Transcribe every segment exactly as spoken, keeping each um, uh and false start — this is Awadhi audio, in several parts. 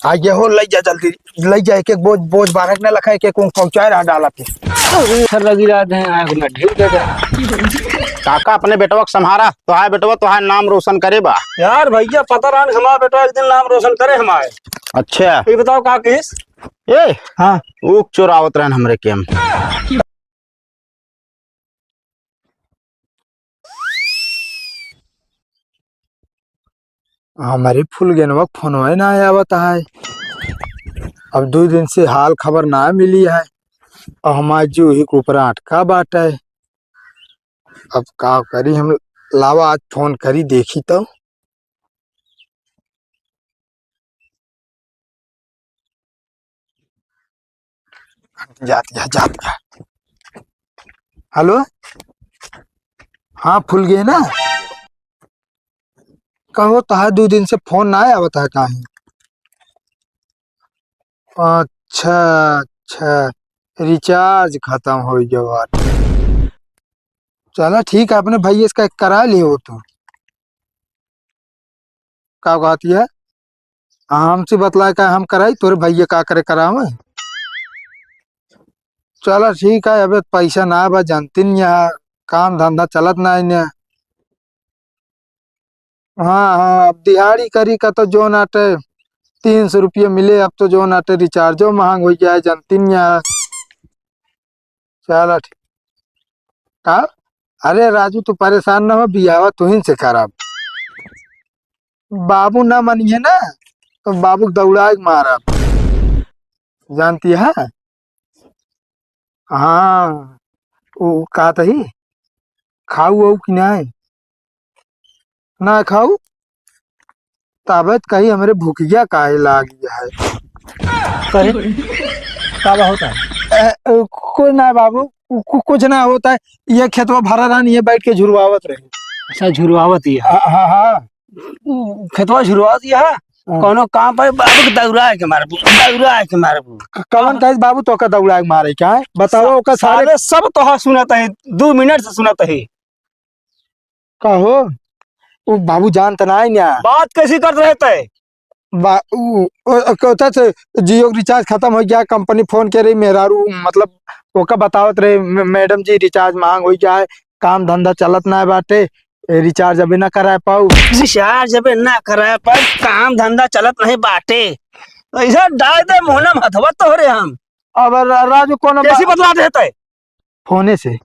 आ ये हो, लइ जा जल्दी, लइ जा, एक एक बोझ, बोझ बारह न लखा, एक एक ऊँख पहुँचाए रहा डाला पे। सर लगी रहा है, आँख में ढील दे दे। काका, अपने बेटवा के सम्हारा, तोहार बेटवा तोहार नाम रोशन करे बा। यार भैया, पता रहन हमार बेटवा एक दिन नाम रोशन करे हमार। अच्छा। ये बताओ का कहिस? ए, हाँ। ऊख चोरावत रहन हमरे के हम। हमरे फुलगेनवा के फोनवा ना आवत है। अब दो दिन से हाल खबर ना मिली है। और हमार जूही के ऊपर अटका बाटे। अब का करी हम, लावा आज फोन करी देखी तो। जात या, जात या। हेलो, हाँ फुलगेना, कहो तोहार दो दिन से फोन ना आवत है काहे? अच्छा, अच्छा, रिचार्ज खतम होइ गवा। चला ठीक है, अपने भैया से करा लिहो तू। का कहत है? हमसे बतलाए का हम कराई, तोरे भैया का करे करावे। चला ठीक है, अबे पैसा ना बा, जानती नहीं है, काम धंधा चलत ना है। हाँ, हाँ, अब दिहाड़ी करी का तो जौन आटे, तीन सौ रुपया मिले, अब तो जौन आटे रिचार्जो महंग होइ गया है, जानती नहीं है। चला ठीक। का? अरे राजू, तू परेशान ना हो, बियाहवा तुहिन से करब। बाबू ना मनिहे ना, तो बाबू के दौड़ा के मारब। जानती है? हाँ, वो का तही? खाऊ हो कि नहीं? ना खाऊ? तबे त कही हमरे भुकिया काहे लागी है। कहे, का बा होता है? ए, ए, कुछ ना बाबू, कु-, कु-, कुछ ना होता है। ये खेतवा भरा रहन, ये बैठ के झुरवावत रहे। अच्छा, झुरवावत ही है। हाँ, हाँ, हाँ। उ, खेतवा झुरवावत ही है। हाँ। कौनो काम पे बाबू के दौड़ा के मारबू, दौड़ा के मारबू। क-, कौन कहे बाबू तो का दौड़ा के मारे क्या है? बताओ, सा-, ओकर सारे सारे सब तो हाँ सुनत है, दो मिनट से सुनत है। का हो? उ बाबू जानत नाई ना। बात कैसी करत रहे तै? बा-, उ, उ, कहता से जियो के रिचार्ज खतम होइ गया, कंपनी फोन के रही, मेहरारू, मतलब, ओका बतावत रहे, "मे-, मैडम जी, रिचार्ज महंग होइ गया है, काम धंधा चलत ना बाटे, ए, रिचार्ज अबे ना कराए पाऊ।" रिचार्ज अबे ना कराए पाऊ, काम धंधा चलत नहीं बाटे। ऐसा डाल दे मुहना में हथवा तोहरे हम। अब रा-, राजू कौन कैसी बा-, बतला दे तै? फोने से।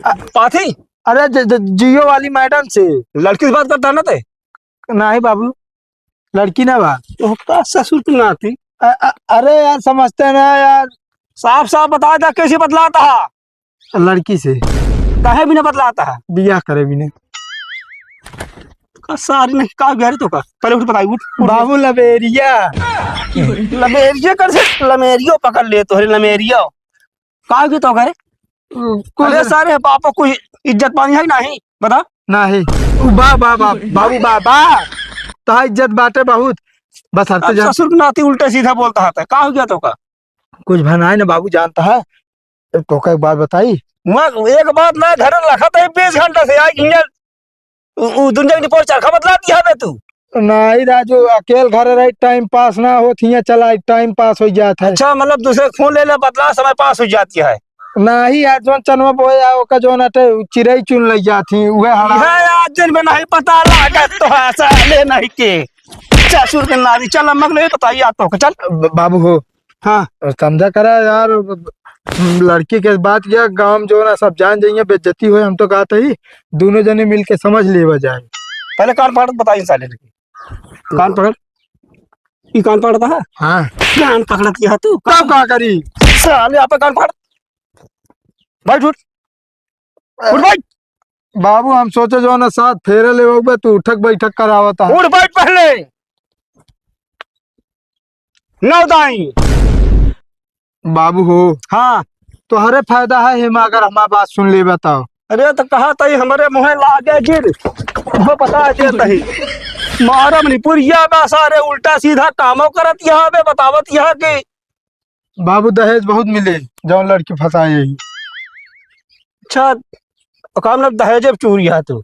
अ, पाथी? अरे, ज-, ज-, जियो वाली मैडम से। लड़की से बात करता ना ते? नाही बाबू, लड़की ना बा। तो का ससुर की नाती? अ-, अ-, अरे यार, समझते ना यार। साफ साफ बता दे, कैसे बतलाता है? लड़की से। काहे बिना बतलाता है? बियाह करे बिना। का सारी नहीं, का बिहारी तो का? पहले उठ, बताई, उठ, उठ। बाबू लबेरिया। लबेरिया कर से, लमेरियो पकड़ ले तोहरे, लमेरियो। का हो गया तो करे? कुछ अरे सारे बापो, कुछ इज्जत पानी है नहीं, बता। नहीं। उ बा, बा, बा, बाबू बा, बा। तोहार इज्जत बाटे बहुत। बस हरते अब जा। ससुर के नाती उल्टा सीधा बोलता है, का हो गया तो का? कुछ भनाए ना बाबू जानता है। तोका एक बात बताई। मैं एक बात ना धरे रखत है, बीस घंटा से आई हियाँ। उ, उ दुनिया के रिपोर्ट चरखा बतला दिया बे तू। नहीं राजू, अकेल घर रही, टाइम पास ना होत, हियाँ चला, टाइम पास हो जात है। अच्छा, मतलब दूसरे के फोन ले ले, बतला, समय पास हो जाती है। नहीं यार, जौन चनवा बोए आ, ओका जौन अटे चिरई चुन ले जात ही, उहे हड़ा। इहे आज दिन में नहीं पता लागत तो है, साले नहीं के। ससुर के नारी, चल अम्मा के ले बताइए आप तो, चल। ब-, बाबू हो, हाँ। और समझा करा यार, लड़की के बात किया, गांव में जो ना सब जान जाइए, बेइज्जती होए। हम तो कहते ही दोनों जने मिलके समझ लेवा जाए। पहले कान पकड़, बताइए साले के। कान पकड़। ई कान पकड़ता है? हाँ। कान पकड़त किया तू? तब का करी? साले आप कान पकड़। बैठ उठ। उठ बैठ। बाबू, हम सोचे जो ना साथ फेरे लेवउबे, तू उठक बैठक करावत है। उठ बैठ पहले। नौ दाई। बाबू हो। हाँ। तोहरे फायदा है एमा, अगर हमार बात सुन लेबे तो। अरे तो कहा तई हमरे मुँहे लागे गिर। वो बता दे तही। मारम निपुरिया बा सारे, उल्टा सीधा कामो करत यहाँ बे, बतावत यहाँ के। बाबू दहेज बहुत मिले, जौन लड़की फंसाए ही। अच्छा, ओका मतलब दहेज अब चोरी है तू।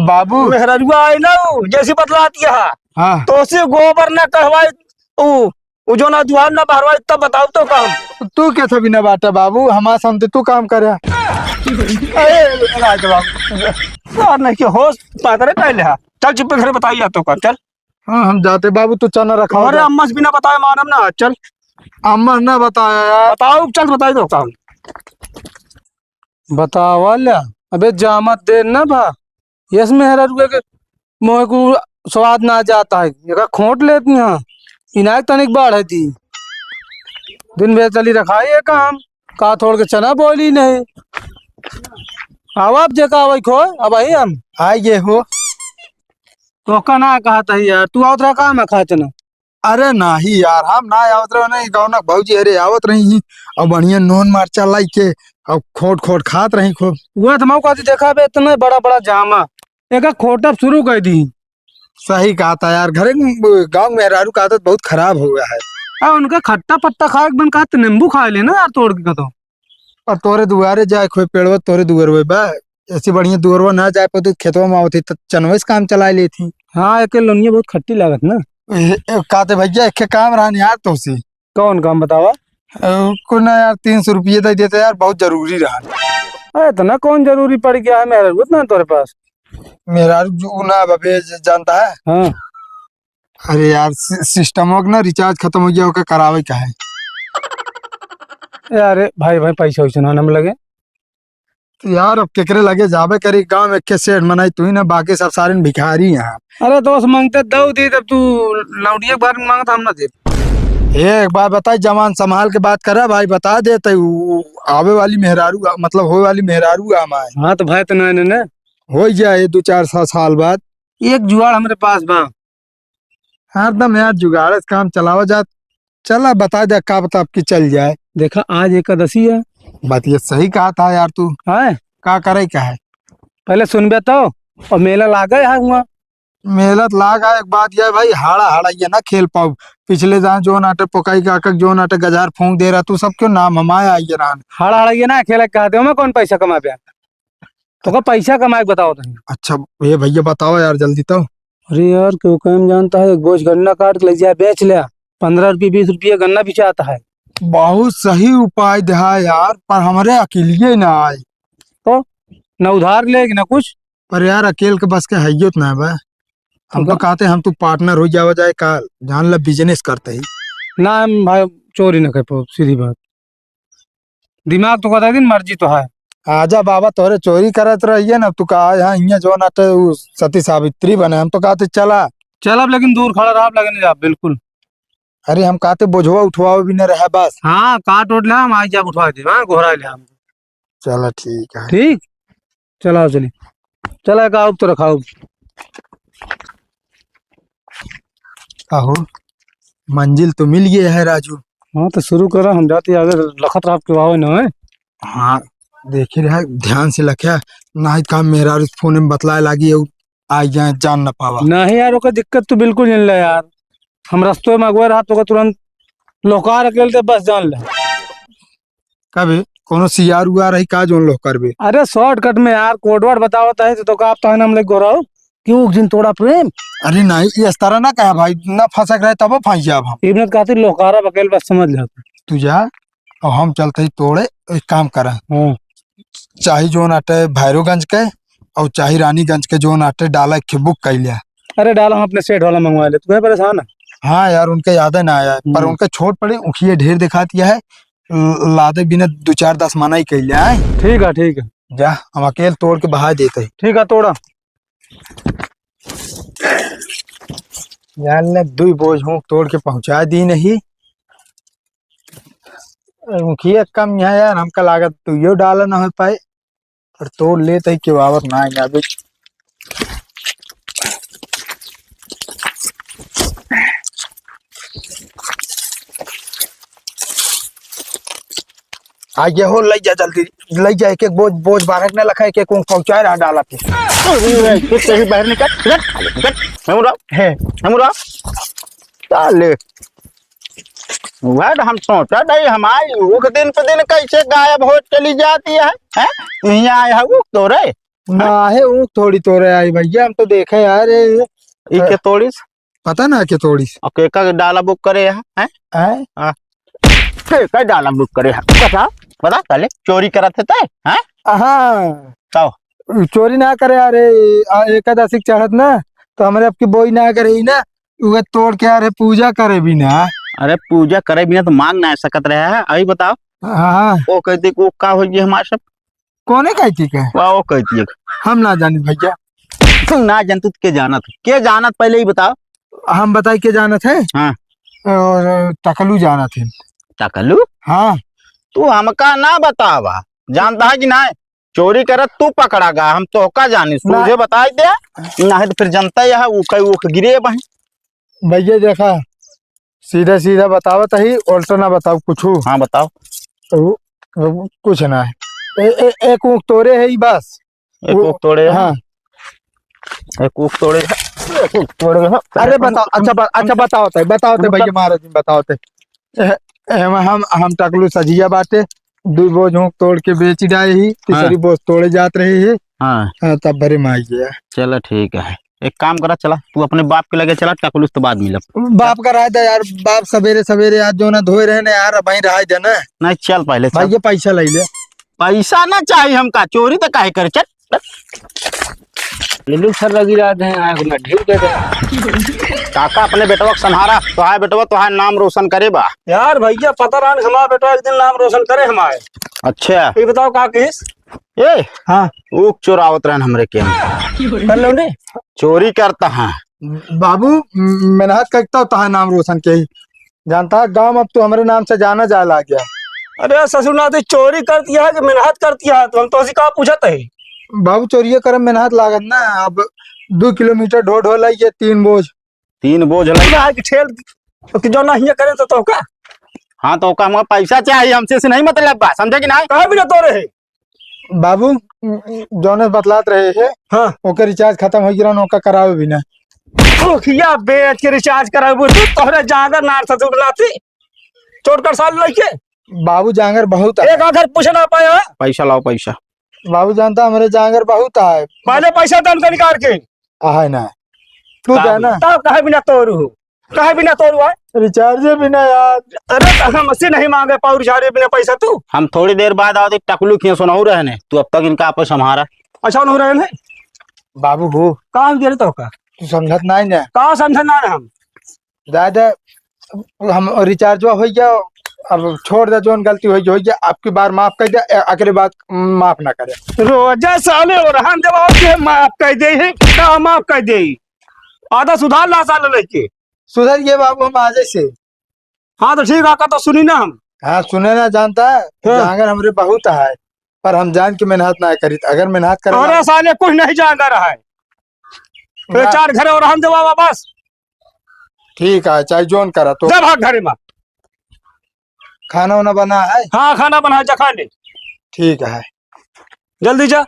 बाबू। मेहररुआ आई ना, जैसी बतलाती है। हाँ। तो से गोबर न कहवाई, उ, उ जौन दुआर ना बहरवा, तब बताओ तो काम। तू के था बिना बाटा बाबू, हमार सामने तू काम करे। अरे, राज बाबू, यार नहीं कि होश पातरे पहले हा। चल चुप्पे घरे बताई जा तो काम, चल। हाँ, हम जाते बाबू, तू चना रखा अरे, अम्मा से बिना बताए मानम ना, चल। अम्मा ना बताया यार। बताओ, चल बताई दो काम। बतावा ल्या, अबे जामत देर ना बा, यस मेहररुआ के मुँह को स्वाद ना जाता है, एका खोट लेती हैं, इनायक तनिक बाढ़ है दी। दिन भर चली रखा ये काम, का तोड़ के चना बोली नहीं। आवा अब जेका आवई खो, अब आई हम। आइए हो। तोका ना कहत ही यार, तू आवत रहा काम है खाए चना। अरे नाही यार, हम ना आवत रहे, नहीं गाँव ना भौजी, अरे आवत रही ही, और बढ़िया नून मरचा लाई के, और खोट खोट खात रही खूब। वह तो मैं कहती, देखा बे, इतना बड़ा बड़ा जामा, एक खोटब शुरू कर दी। सही कहा था यार, घरे गाँव में मेहरारू का आदत बहुत खराब हो गया है। आ, उनका खट्टा पत्ता खाए के मन कहत, नींबू खा ले ना यार, तोड़ के कतो। और तोरे दुआरे जाए खोए पेड़वा, तोरे दुआरे बा, ऐसी बढ़िया दुआरवा ना जाए पाती, खेतवा में आवत ही, त चनवे से काम चला लेती। हाँ, एके लोनिया बहुत खट्टी लागत ना। ए, ए, कहते भैया, एक काम रहन यार तोसे। कौन काम बतावा? ए, को ना यार, तीन सौ रुपये दे देते यार, बहुत जरूरी रहन। अरे, इतना कौन जरूरी पड़ गया है मेहरारू, उतना तोरे पास? मेहरारू जो ना बबे ज-, जानता है। हाँ। अरे यार, सि-, सिस्टमवा के ना रिचार्ज खत्म हो गया, ओके करावे का है। ए, अरे भाई, भाई, पैसा वैसा ना, ना लगे। तो यार, अब केकरे लगे जाबे करी, गाँव में के सेठ मनाई तू ही ना, बाकी सब सारे भिखारी हैं। अरे दोस्त, मांगते दऊ दी, तब तू लौटिया के बारे में मांगता, हम ना दे। ए, एक बात बताई, जवान संभाल के बात करा भाई, बता दे तो उ, उ, आवे वाली मेहरारू, मतलब होए वाली मेहरारू आ हमारे। हाँ, तो भाई, तो ना, ना, ना। हो जाए दो चार सा-, साल बाद। एक जुगाड़ हमरे पास बा। हरदम यार जुगाड़ से काम चलावा जात। चला बता दे, का पता अब की चल जाए। देखा, आज एकादशी है। बात ये सही कहा था यार तू। है? का करे का है? पहले सुनबे तो, और मेला लागे है हुआ। मेला तो लागा, एक बात यह भाई, हाड़ा हाड़ा ये ना खेल पाओ। पिछले दान जो नाटे पोकाई का कक जो नाटे गजार फूंक दे रहा, तू सब क्यों नाम हमाया आइए रान। हाड़ा हाड़ा ये ना खेले कहते हो, मैं कौन पैसा कमा पे? तो का पैसा कमाए के बताओ तनी। अच्छा, ये भैया बताओ यार जल्दी तो। अरे यार, क्यों काम जानता है, एक बोझ गन्ना काट के ले जाए, बेच ले, पन्द्रह रुपये, बीस रुपये गन्ना बिचाता है। बहुत सही उपाय दिया यार, पर हमरे अकेलिए ना आए। तो ना उधार ले ना कुछ। पर यार, अकेल के बस के हइयो तो ना बा। हम तो तो का? कहते हम तू पार्टनर हो जावा जाए काल, जान ला बिजनेस करते ही। ना हम भाई चोरी ना कर पाओ, सीधी बात। दिमाग तो कहता दिन मर्जी तो है। आजा बाबा, तोरे चोरी करत रहिए ना, तू कहा यहाँ, यहाँ जो नाटे उ सती सावित्री बने, हम तो कहते चला। चल अब, लेकिन दूर खड़ा रहा, अब लगे नहीं जा, बिल्कुल। अरे हम कहते बोझवा उठवावे भी न रहे बस। हाँ, काट उठ ले, हम आई जब उठवा दे, हाँ, गोहरा ले हम। चला ठीक है। ठीक, चला चली, चला का तो रखाओ। आहो, मंजिल तो मिल गया है राजू। हाँ, तो शुरू करा, हम जाते आगे लखत रात के आवे न है। हाँ, देखी रहा, ध्यान से लख्या, ना ही काम मेहरारू फोन में बतलाए लागी, और आ जाए, जान न पावा। नहीं यार, ओकर दिक्कत तो बिल्कुल नहीं ले यार, हम रस्तों में अगुआ रहा तो ओकर तुरंत लोकार अकेल दे, बस जान ले। कबे कोनो सियार उआर रही का जोन लोग करबे? अरे शॉर्टकट में यार, कोड वर्ड बतावत है तो, तो का आप तो है ना हम लोग गोराओ, क्यों एक दिन तोड़ा प्रेम? अरे नहीं, ये इस तरह ना कहा भाई, ना फंसक रहे तबो फंस जाब हम। इबनत खातिर लोकारा बकेल बस समझ ले। तू जा, और हम चलते ही तोड़े, एक काम करा। हाँ। चाहे जोन आटे भैरोगंज के, और चाहे रानीगंज के जोन आटे डाला के बुक कर लिया। अरे डाला हम अपने सेठ वाला मंगवा ले, तू है परेशान है? हाँ यार, उनके याद है ना आया, पर हम्म। उनके छोट पड़े, उखिए ढेर दिखाती है, ल-, लादे बिना दो चार दस मना ही कैले आए। ठीक है, ठीक है। जा, हम अकेल तोड़ के बहा देते हैं। ठीक है, तोड़ा। यार, ले दुई बोझ हूँ तोड़ के पहुँचा दी नहीं। मुखिया कम यहाँ यार, हमका लागत तू यो डाला ना हो पाए। पर तोड़ लेत है कि वावर ना आएंगे अभी। आ ये हो, ले जा जल्दी, ले जा, एक एक बोझ, बोझ बाहर न लखा, एक एक ऊँख पहुँचाए रहा डाला के। अरे, तू कहीं बाहर निकल, निकल, निकल, हम रहा, है, हम रहा। साले, वह तो हम सोचा नहीं, हमारी ऊँख दिन पे दिन कैसे गायब हो चली जाती है, हैं? यहाँ आए है ऊँख तोड़े? ना है ऊँख थोड़ी तोड़े आई भैया, हम तो देखे यार, ये, ये के तोड़ीस? पता ना के तोड़िस। और के का डाला बुक करे यहाँ, हैं? हैं? हाँ। के का डाला बुक करे यहाँ? बता, बता, साले, चोरी करत है तै, हैं? हाँ। का? चोरी ना करे, अरे, आ, एकादशी के चढ़त ना, तो हमरे आपकी बोई ना करे ही ना, उहे तोड़ के, अरे, पूजा करे भी ना। अरे, पूजा करे भी ना तो मांग ना सकत रहे है, अभी बताओ। हाँ। वो कहती कि वो का हो गया हमारे सब? कौने कहती का? वाह, वो कहती है। हम ना जानित भैया। तू ना जानत तो के जानत? के जानत पहले ही बताओ। हम बताई के जानत है? हाँ। और टकलू जानत है। टकलू? हाँ। तू हमका ना बतावा, जानता है कि ना? चोरी करत तू पकड़ा गा, हम तोहका जानी, ना। तुझे बताई दे, नहीं तो फिर जनता यह ऊख, ऊख गिरे बहिं। भैया देखा, सीधा सीधा बतावत ही, उल्टा ना बताओ कुछू। हाँ, बताओ। तो, तो कुछ ना है। ए, ए, एक ऊख तोरे है ही बस। एक वो, ऊख तोड़े है। हाँ। एक ऊख तोड़े है, एक ऊख तोड़े है। अरे बताओ, अच्छा, ब-, अच्छा बताओ ते, बताओ ते भैया महाराज जी, बताओ ते। ए, ए, हम, हम, हम टकलू सजिया बाटे, दू बोझ ऊख तोड़ के बेच डाए ही, तीसरी हाँ। बोझ तोड़े जात रहे ही। हाँ। हाँ, तब भरे में आई गया। चला ठीक है, एक काम करा, चला तू अपने बाप के लगे चला, टकलू से तो बाद मिलब। बाप का रहा दे यार, बाप सवेरे सवेरे आज जो ना धोए रहे ना यार, वहीं रहा दे ना। नहीं, चल पहले चल। भाई ये पैसा ले ले। पैसा ना चाहिए हमका, चोरी तो काहे करे, चल। नीलू सर लगी रहा दे, आँख में ढील दे दे। काका अपने बेटवा के संहारा, तो हाय बेटवा, तो हाय नाम रोशन करे बा। यार भैया, पता रहा हमारा बेटवा एक दिन नाम रोशन करे हमारे। अच्छा। ये बताओ का किस? ए, हाँ। ऊख चोरावत रहन हमरे के। कर लो ने। चोरी करता है। बाबू, म-, मेहनत करता होता है नाम रोशन के ही। जानता है, गाँव में अब तो हमरे नाम से जाना जाए लाग गया। अरे ससुर ना, तू चोरी करती है कि मेहनत करती है? तो हम तो उसी का पूछत है। बाबू, चोरिये करे में मेहनत लागत ना। अब दो किलोमीटर ढो ढो लाई ये तीन बोझ। तीन बोझ लाई। ना, कि ठेल, तो कि जो ना हिया करे तो, तो का? हाँ, तो का हमका पैसा चाहिए, हमसे से नहीं मतलब बा, समझे कि नहीं? कहाँ भी ना तोरे है। बाबू, जौने बतलात रहे है, हाँ। ओकर रिचार्ज खतम हो गया, ओका करावे भी ना। ओखिया बेच के रिचार्ज करावे, तू तोहरे जागर नार ससुर लाती। चोर कर साल लइके। बाबू जांगर बहुत है। एक आखर पूछ ना पाया। पैसा लाओ, पैसा। बाबू जानता हमरे जांगर बहुत है। पहले पैसा दन के निकाल के। है ना। तू का जाना। बोली? तब कहे बिना तोरू हो। कहे बिना तोरू है? रिचार्ज भी ना यार। अरे तो हम से नहीं मांगे पाऊ रिचार्ज बिना पैसा तू। हम थोड़ी देर बाद आओ तो टकलू खिया सुनाऊ रहने। तू अब तक इनका आपस संभारा। अच्छा, उन्होंने रहने। बाबू हो। का हम दे रहे तो का? तू समझत नहीं ना। का समझत ना हम? दादा, हम रिचार्जवा हो गया, अब छोड़ दे, जौन गलती हो गया, हो गया, आपकी बार माफ कर दे, अ-, अगली बार माफ ना करे। रोजा साले ओरहन देवा के माफ कर दे है, का माफ कर दे? आधा सुधार ला साले लेके। सुधर गए बाबू, हम आज से। हाँ तो ठीक है, का तो सुनी ना हम। हाँ, सुने ना जानता है, हाँ। जांगर हमरे बहुत है, पर हम जान के मेहनत ना करी, अगर मेहनत करे अरे ना साले कुछ नहीं जांगर है। वाह। चार घरे ओरहन देवा बस। ठीक है, चाहे जौन करा तो। जा भाग घरे में। खाना वाना बना है? हाँ, खाना बना है, जा खा ले। ठीक है। जल्दी जा।